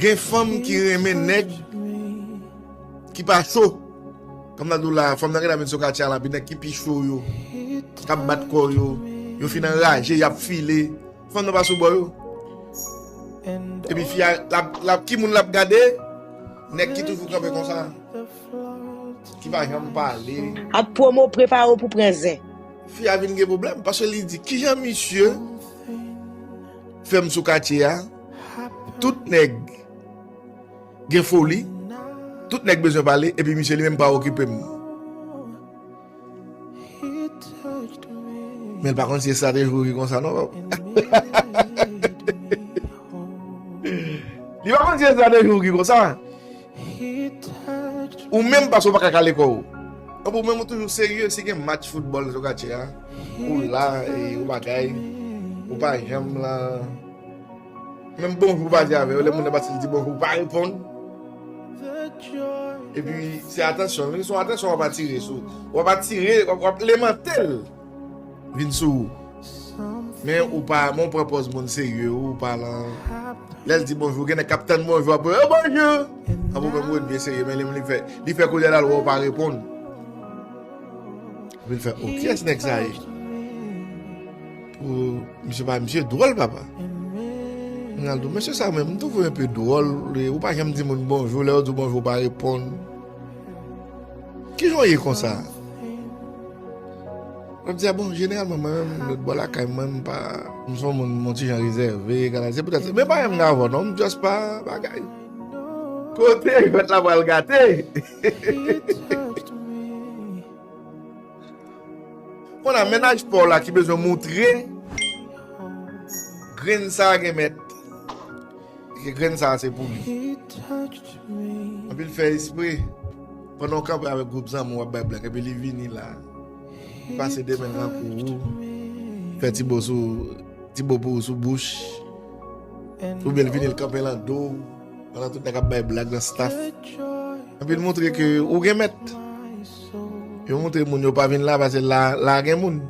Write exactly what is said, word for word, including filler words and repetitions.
Gen fanm ki renmen nèg ki pa cho. Kòm nan dou la, fanm nan gentan vin sou katye a la, pi nèg ki pi cho yo, k ap bat kò yo, yo fin anraje, y ap file. Fanm nan pa sou bò yo. Epi fi a, l ap, l ap, ki moun l ap gade? Nèg ki toujou kanpe konsa, ki pa janm pale. Ap pwomo prepare w pou pran zen. Fi a vin gen pwoblèm, paske li di, "Kijan misye fè m sou katye a? Tout nèg gen foli, tout nèg bezwen pale, epi misye li menm pa okipe m." Men l pa konn si estrateji w ki konsa, non, papa. Li pa konn si estrateji w ki konsa. Ou menm, paske w pa ka kale kò w. Ou menm, ou toujou serye, si gen match foutbòl sou katye a, ou la, e, ou bagay, ou pa janm la. Menm bonjou ou pa di avè yo, lè moun nan pase li di bonjou, ou pa reponn. Epi, se atansyon, se yon atansyon w ap atire sou, w ap atire, w ap, w ap lemante l vin sou ou. Men ou pa, men w pran pòz moun serye, ou pa lan. Lè l di bonjou, gen nèg k ap tann bonjou, ap, "Oh, bonjou!" Ap ou menm ou ret byen serye, men li, li fè, li fè kounye a l wè w pa reponn. Epi l fè, "Oh, kiyès nèg sa ye?" Pou misye pa, misye dwòl, papa. Mwen al di w, "Mesye sa menm, m twouve w enpe dwòl, ou pa janm di moun bonjou, lè yo di w bonjou, ou pa reponn. Kijan w ye konsa?" Mwen di, "A bon, jeneralman, mwen menm, lòt bò lakay mwen, m pa, m se yon moun, m yon ti jan rezève, gala, se poutèt sa. Men pa menm nan avè w, non, m just pa bagay." Kote jwèt la pral gate? Kounye a, mennaj pa w la ki bezwen moutre grenn sa a gen mèt. Ke grenn sa a se pou li. Anpil fè espre. Pandan w kanpe avèk gwoup zanmi w ap bay blag, epi li vini la. Li pase de men l nan kou ou. Fè ti bo sou, ti bo pou ou sou bouch. Oubyen l vini, l kanpe lan do w. Pandan tout nèg ap bay blag nan staff. Anpil montre ke ou gen mèt. Yo montre moun yo pa vin la, paske la, la gen moun.